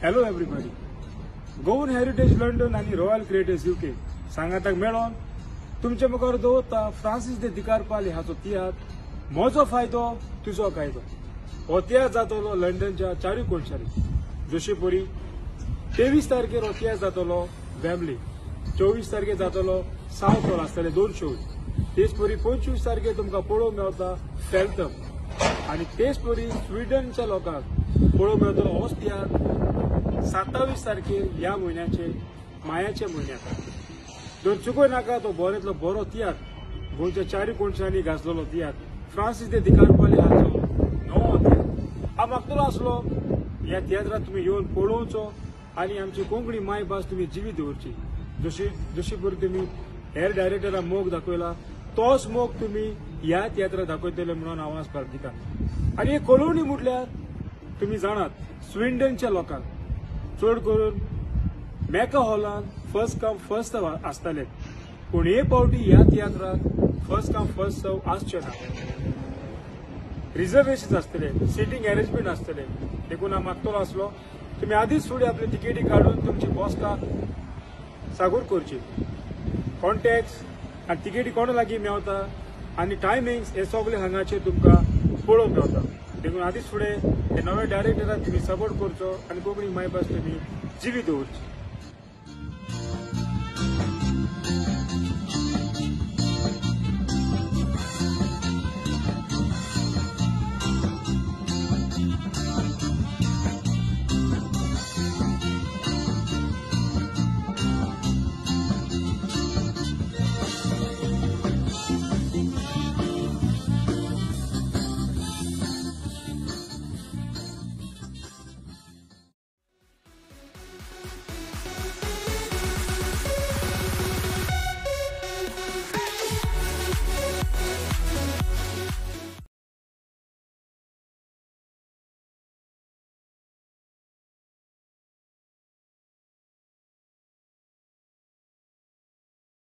Hello everybody, Goan Heritage London आनी royal creators UK सांगाताक मेळोन तुमचे मुखार दवरता फ्रांसीस दे दिकारपाली हाचो तियात्र म्हजो फायदो तुजो कायदो. हो तियात्र जातलो लंडनच्या चारूय कोनशांनी. जशे परी 23 तारखेर हो तियात्र जातलो वेम्बली, 24 तारखेर जातलो सावथ हॉल आसतले 2 शोज. तेच परी 25 तारखेर तुमकां पळोवंक मेळटा फेल्थम आनी तेच परी स्विडनच्या लोकांक पळोवंक मेळटलो होच तियात्र 27 तारखेर ह्या म्हयन्याचे मायाच्या म्हयन्याक. दोन चुकोय नाका, तो बऱ्यांतलो बरो तियात्र, गोंयच्या चारूय कोनशांनी गाजलेलो तियात्र फ्रांसीस दे दिकारपाली हाचो नवो तियात्र. हांव मागतलो आसलो ह्या तियात्राक तुमी येवन पळोवचो आनी आमची कोंकणी मायभास तुमी जिवी दवरची. जशी परी तुमी हेर डायरेक्टराक मोग दाखयला तोच मोग तुमी ह्या तियात्राक दाखयतले म्हणून हांव आस दिता. आनी ही कॉलोनी म्हटल्यार तुमी जाणात स्विंडनच्या लोकांक चड करून मेका हॉलान फर्स्ट कम फर्स्ट सर्व आसताले, पूण हे फावटी ह्या तियात्राक फर्स्ट कम फर्स्ट सर्व आसचे ना. रिजर्वेशन आसतले, सिटींग अरेंजमेंट आसतले. देखून हांव मागतलो आसलो तुमी आदीच फुडें आपली तिकेटी काडून तुमची बसका सागूर करची. कॉन्टॅक्ट्स आनी तिकेटी कोणा लागीं मेवता आनी टायमिंग्स हे सगळे हांगाचेर तुमकां पळोवंक मेवता. देखून आदीच फुडें हे नवे डायरेक्टराक तुमी सपोर्ट करचो आनी कोंकणी मायभास तुमी जिवी दवरची.